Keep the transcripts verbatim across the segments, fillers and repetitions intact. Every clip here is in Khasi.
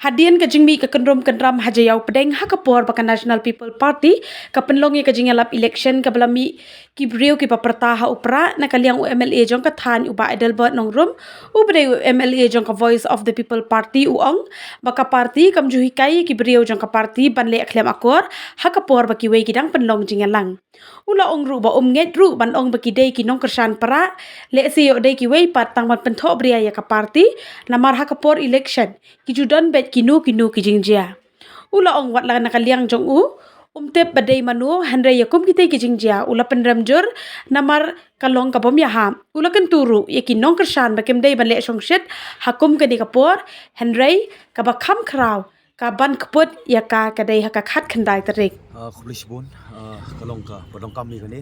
Hadien ka jingmih ka kynrum kynram ha Jaïaw Pdeng ha ka por ba ka National People Party ka pynlong ïa ka jingïalap election kaba la mih ki briew kiba pyrta ha u Prah, na ka liang u M L A jong ka thaiñ u Bah Adelbert Nongrum, u ba dei u M L A jong ka Voice of the People Party, u ong ba ka party kam ju hikai ïa ki briew jong ka party ban leh khlem akor ha ka por ba kiwei ki dang pynlong jingïalang. U la ong ruh ba um ngeit ruh ban ong ba ki dei ki nongkyrshan Prah, lehse ïoh dei kiwei pat tang ban pynthohbria ïa ka party, namar ha ka por election ki ju don beit kino kino ki jingjia. U la ong wat la na ka liang jong u um tip ba dei mano, hynrei ïa kum kitei ki jingjia u la pynrem jur namar ka long ka bym ïahap. U la kyntu ruh ïa ki nongkyrshan ba kim dei ban leh shongshit ha kum kane ka por, hynrei kaba kham khraw ka ban kput ïa ka ka dei ha ka khatkhyndai tarik. Ah, khublei shibun, ah, ka long kaba donkam ïa kane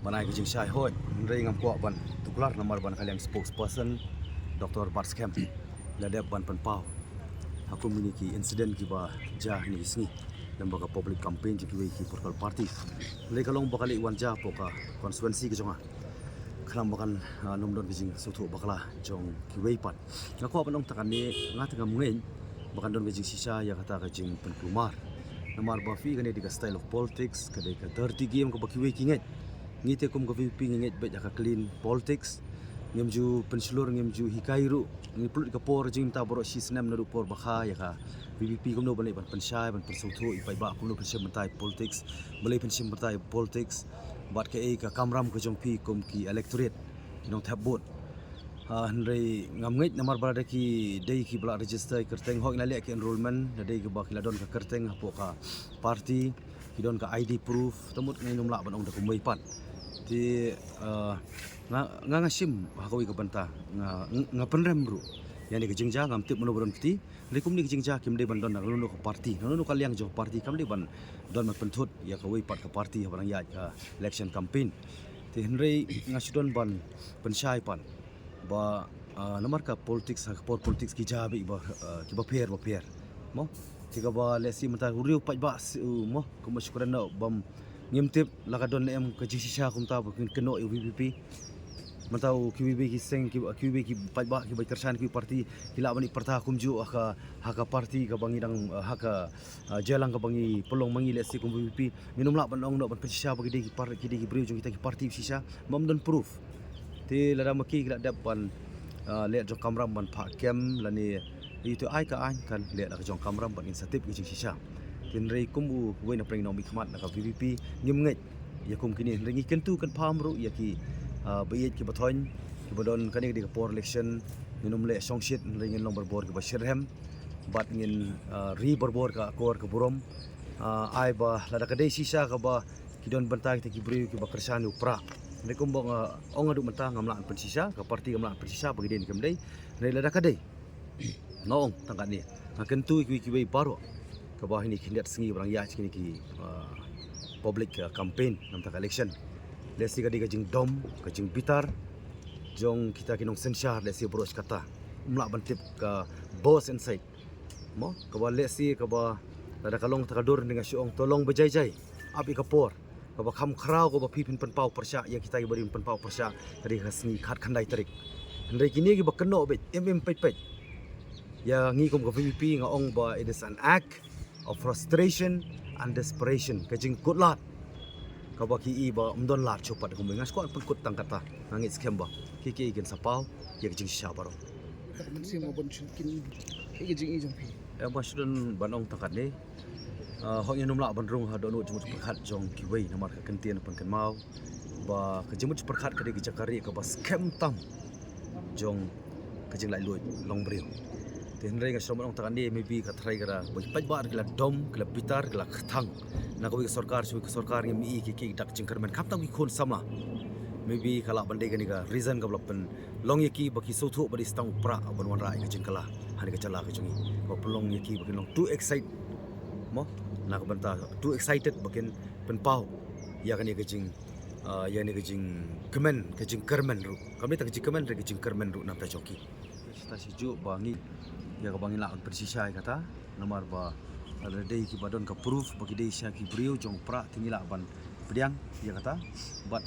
ban ai ka jingshai hoi, hynrei ngam kwah ban tuklar namar ba na ka liang spokesperson Doctor Batskhem la dep ban pynpaw ha kum kine ki incident kiba jia ha kine ki sngi lem bad ka public campaign jong kiwei ki political party. Hynrei ka long ba ka leh wan jia hapoh ka constituency ka jong nga. Khnang ba kan, ah, nym don ka jingsngewthuh bakla jong kiwei pat. Nga kwah ban ong tang kane, nga te ngam ngeit ba kan don ka jingshisha ïa kata ka jingpynkulmar. Namar ba phi, kane dei ka style of politics, ka dei ka dirty game kaba kiwei ki ngeit. Ngi te kum ka V P P ngi ngeit beit ïa ka clean politics. Ngim ju pynshlur, ngim ju hikai ruh. Ngi pynlut ka por jingim ta baroh shi snem naduh por ba kha ïa ka V P P kumno ban leh ban pynshai, ban pynsngewthuh ïa paidbah kumno pynshim bynta ïa politics, balei pynshim bynta ïa politics, bad kaei ka kamram ka jong phi kum ki electorate, ki nongthep vote. Ah, hynrei ngam ngeit namar ba la dei ki, dei kiba la register ïa ka kyrteng, hooid la leh ka enrollment, la dei kiba ki la don ka kyrteng hapoh ka party, ki don ka I D proof, te mut ngim lah ban ong da kumwei pat. Te, ah, nga, nga, nga shim ha kawei ka bynta, nga, nga pynrem ruh ïa kane ka jingjia, ngam tip mano ba don kti. Hynrei kumne ka jingjia kim dei ban don na kano kano ka party, na kano kano ka liang jong ka party, kam dei ban don ban pynthut ïa kawei pat ka party haba dang ïaid ka election campaign. Te hynrei nga shu don ban pynshai pat ba, ah, namar ka politics, ha ka por politics ki jia beit ba, ah, kiba pher ba pher, mo. Te kaba lehse mynta u riew paidbah, si, u, mo, kumba shu kren noh bym, ngim tip la ka don ne em ka jingshisha kumta ba kin kynnoh ïa u V P P. Mynta u kiwei kiwei ki seng, ki, kiwei kiwei ki paidbah kiba kyrshan kiwei party ki lah ban ïa pyrta kumjuh ha ka, ha ka party kaba ngi dang, ah, ha ka, ah, jingïalang kaba ngi pynlong ma ngi, lehse kum V P P. Ngin ym lah ban ong noh ban pynshisha ba ki dei ki par-, ki dei ki briew jong kita ki party shisha. Bym don proof. Te lada ma ki ki la dep ban, ah, leh jong kamram ban phah kem lane ïa uto ai ka aiñ kan leh da ka jong kamram ban ngin sa tip ka jingshisha. Te hynrei kum uwei na pdeng nongmihkhmat na ka V P P ngim ngeit ïa kum kine, hynrei ngi kyntu kynpham ruh ïa ki, ah, ba ïeit kiba thoiñ kiba don, kane ka dei ka por election, ngin ym leh shongshit hynrei ngin long barabor kiba shitrhem bad ngin, ah, ri barabor ka akor ka burom. Ah, ai ba lada ka dei shisha kaba ki don bynta kita ki briew kiba kyrshan ïa u Prah. Hynrei kumba nga ong haduh mynta ngam lah ban pynshisha, ka party kam lah ban pynshisha ba ki dei ne kim dei. Hynrei lada ka dei, nga ong tang katne, nga kyntu ïa kiwei kiwei baroh kaba ha kine ki khyndiat sngi ba dang ïaid kine ki, ah, public, ah, campaign namar ka election. Lehse ka dei ka jingdom, ka jingbitar jong kita ki nongsynshar, lehse baroh shi katta. Ym lah ban tip ka both side, mo, kaba lehse kaba lada ka long ta ka dur, nga shu ong to long ba jai jai, ap ïa ka por kaba kham khraw kaba phi phin pynpaw pyrshah ïa kita kiba dei pynpaw pyrshah, ka dei ka sngi khatkhyndai tarik. Hynrei kine kiba kynnoh beit, im im peit peit ïa ngi kum ka V P P, nga ong ba it is an act of frustration and desperation, ka jingkut lad kaba ki i ba ym don lad shuh pat kumwei. Nga shu kwah pynkut tang kata, nga ngeit skhem ba ki, ki kin sa paw ïa ka jingshisha baroh. Ka mynsiem ba bun shu kin, ka jingim jong phi. Em, ba shu don ban ong tang katne. Ah, hooid ngin ym lah ban rung ha dohnud jingmut jingpyrkhat jong kiwei namar ka ktien pynkynmaw ba ka jingmut jingpyrkhat ka dei ka jaka rieh kaba skhem tam jong ka jinglaitluid longbriew. Te hynrei nga shu don ban ong tang katne, maybe ka tharai ka da ba ki paidbah ki la dom, ki la bitar, ki la kthang na kawei ka sorkar sha kawei ka sorkar, ngim i ki, ki dak jingkyrmen khamtam ki khun samla. Maybe ka lah ban dei kane ka reason kaba la pynlong ïa ki ba ki sngewthuh ba dei tang u Prah ban wanrah ïa ka jingkylla ha kane ka jylla ka jong ngi, ba pynlong ïa ki ba kin long too excited, mo, na ka bynta too excited ba kin pynpaw ïa kane ka jing, ah, ïa kane ka jingkmen, ka jingkyrmen ruh. Kam dei tang ka jingkmen, ka jingkyrmen ruh namar ta jong ki. Shisha shisha ba ngi, ïa kaba ngi lah ban pynshisha ïa kata, namar ba lada dei kiba don ka proof ba ki dei shisha ki briew jong u Prah te ngi lah ban pdiang ïa kata. Bad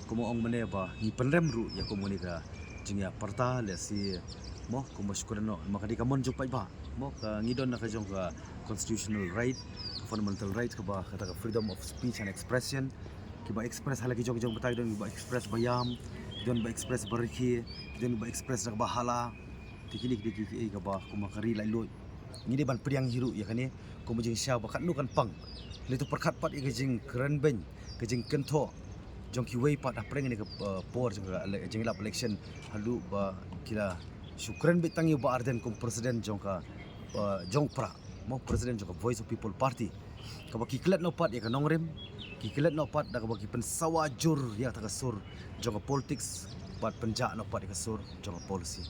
kumba ong mynne ba ngi pynrem ruh ïa kum kane ka jingïa pyrta lehse mo kumba shu kren noh, ma ka dei ka mon jong paidbah mo, ka ngi don na ka jong ka constitutional right, ka fundamental right kaba kata ka freedom of speech and expression. Kiba express ha la ki jong ki jong batai, ki don kiba express ba ïam, ki don ba express ba rkhie, ki don ba express da kaba hala. Te kine ki dei ki, ki, kaba kumba ka ri laitluid ngi dei ban pdiang hi ruh ïa kane kum ka jingshisha ba katno kan pang. Lehse pyrkhat pat ïa ka jingkren beiñ, ka jingkynthoh jong kiwei pat hapdeng kane ka, uh, por jong ka ele-, jingïalap election haduh ba ki la shu kren beit tang ïa u Bah Ardent kum president jong ka, uh, jong Prah mo, president jong ka Voice of People Party. Kaba ki klet noh pat ïa ka nongrim, ki klet noh pat da kaba ki pynsawa jur ïa kata ka sur jong ka politics bad pynjah noh pat ïa ka sur jong ka policy.